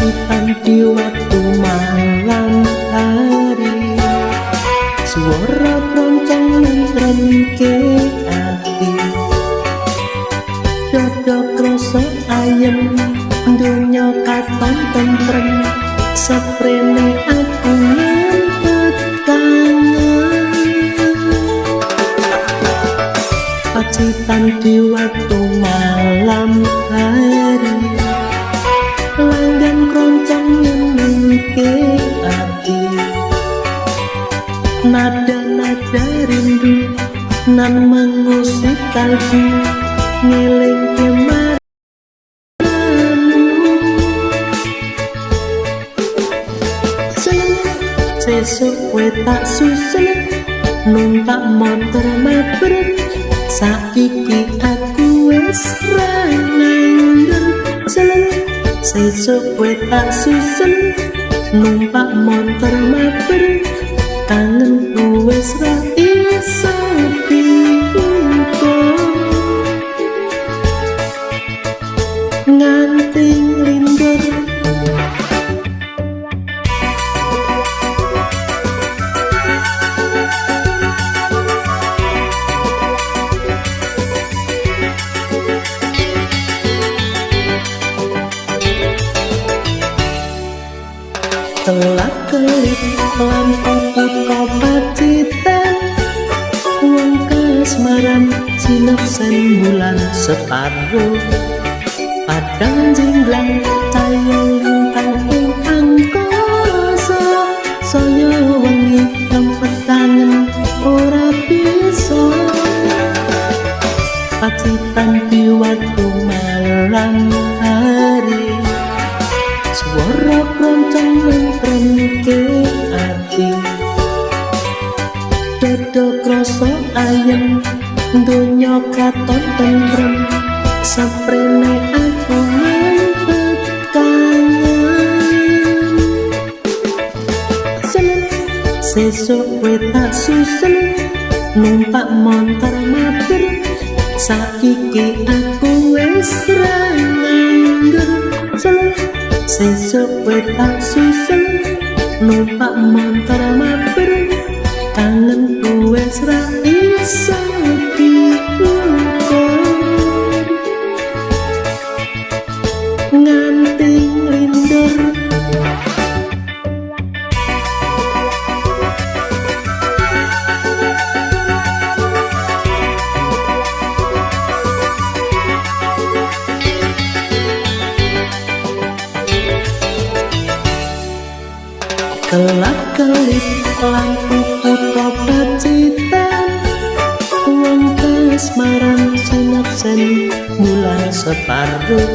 Pacitan di waktu malam hari, suara keroncong nentremke ati. Dada krasa ayem, donya katon tentrem, seprene aku ngempet kangen. Pacitan di waktu malam hari, langgan keroncong nyenengke ati. Nada-nada rindu nan mengusik kalbu, ngelingke marangmu. Seneng sesuk kowe tak susul, numpak motor maber, saiki aku wis ra nganggur. Seneng sesuk kowe tak susul, numpak motor maber, kangenku wis ra iso diukur. Nganti nglindur. Kelap kelip lampu kutha Pacitan, wong kasmaran sineksen bulan separo. Padang jinglang cahya lintang ing angkasa, saya wengi lempet kangen ora bisa. Pacitan di waktu malam hari, suara keroncong nentremke ati. Dada krasa ayem, donya katon tentrem, saprene aku ngempet kangen. Seneng sesuk kowe tak susul, numpak motor maber, saiki aku wis ra nganggur. Seneng sesuk kowe tak susul, numpak motor maber, kangenku wis ra iso diukur. Nganti nglindur. Kelap kelip lampu kutha Pacitan, wong kasmaran sineksen bulan separo.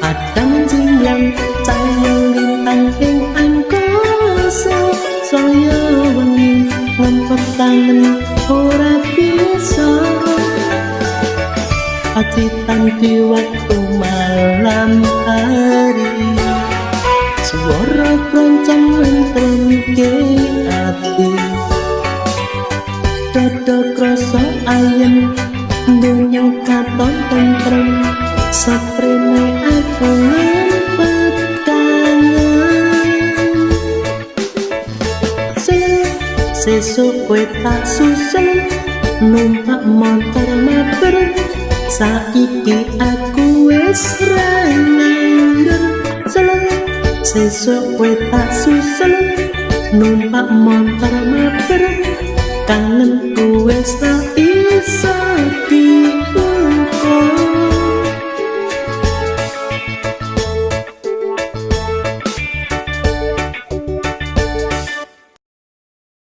Padang jinglang cahya lintang ing angkasa, saya wengi ngempet kangen ora bisa. Pacitan di waktu malam hari, suara keroncong nentremke ati. Dada krasa ayem, donya katon tentrem, saprene aku ngempet kangen. Sesuk kowe tak susul, numpak motor maber, saiki aku wis ra nganggur. Sesuk kowe tak susul, numpak motor maber, kangenku wis ra iso